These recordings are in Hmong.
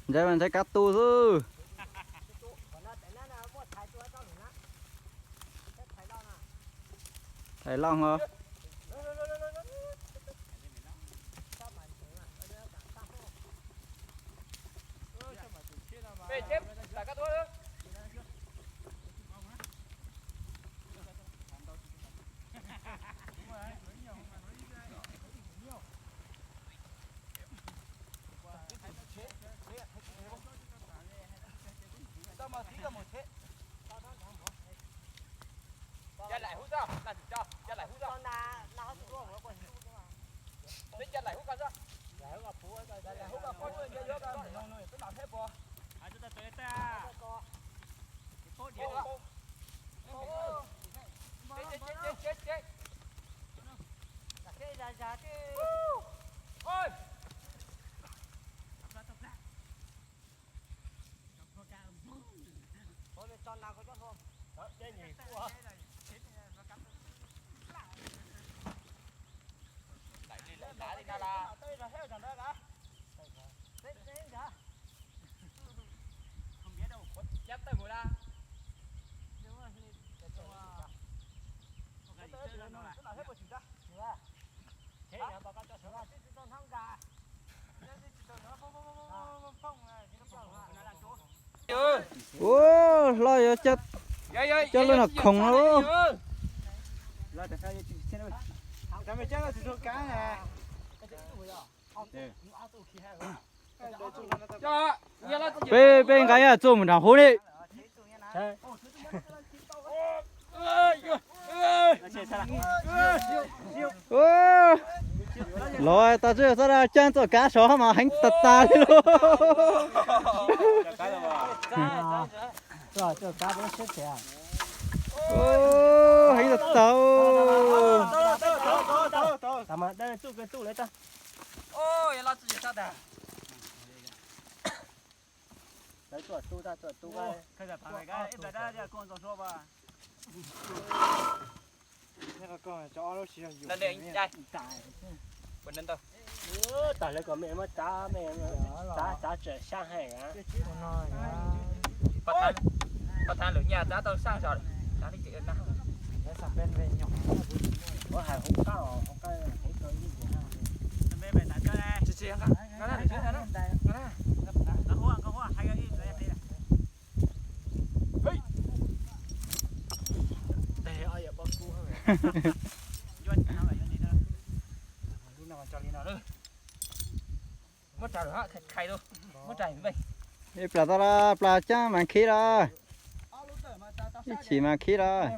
Ntshai mas ntshai kab tu xwb. Thaiv loj os. Ua, hlob yuav coj lub no khoom no. Peb, peb nqa ib txuj mus nram hub li. Los tas txuj txoj dag caab txoj kav saud mas heev tas tas li lauj. Heev tas tas. Tag lawv kom mej muab tsav, mej tsav, tsav tseem sab heev. Pov thav lwm nyaj tsav tau sab zog, tsav li tseem na. Ua hais hauv qab os, hauv qab hauv tau ib Ib plas tau plas caab mas khib lawm. Ib chim mas khib lawm.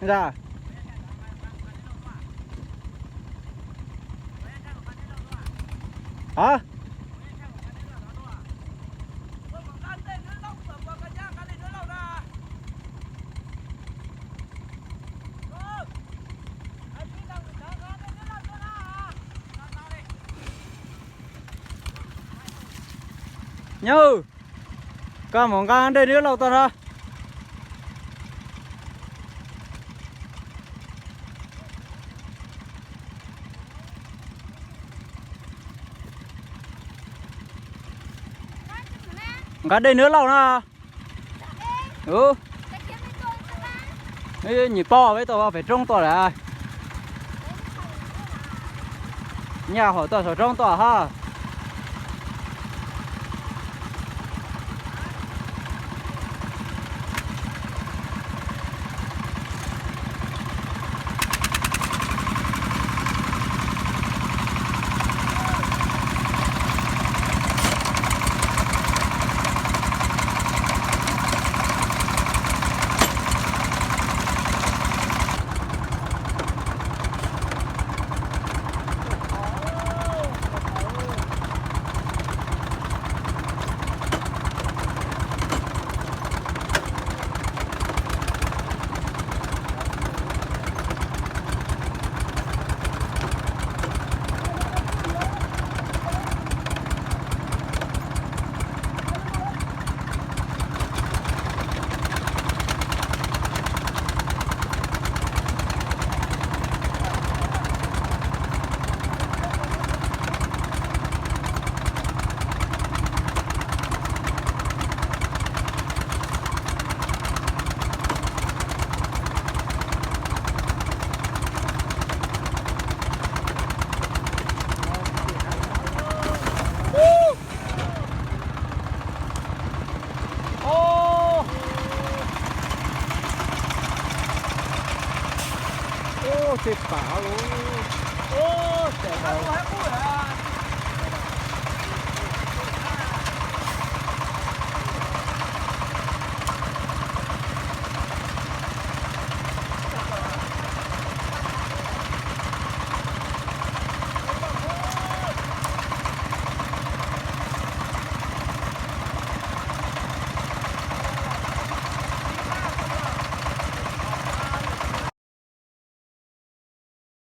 Ntag. Hov. Nyab, koj mus nqa dej niab laug tod no. Nqa dej niab laug no. Nyim pog peb tau pem roob tuaj lawm. Nyaj hauv tuaj saum roob tuaj hab. Ub, tej pam lawm. Ub, tej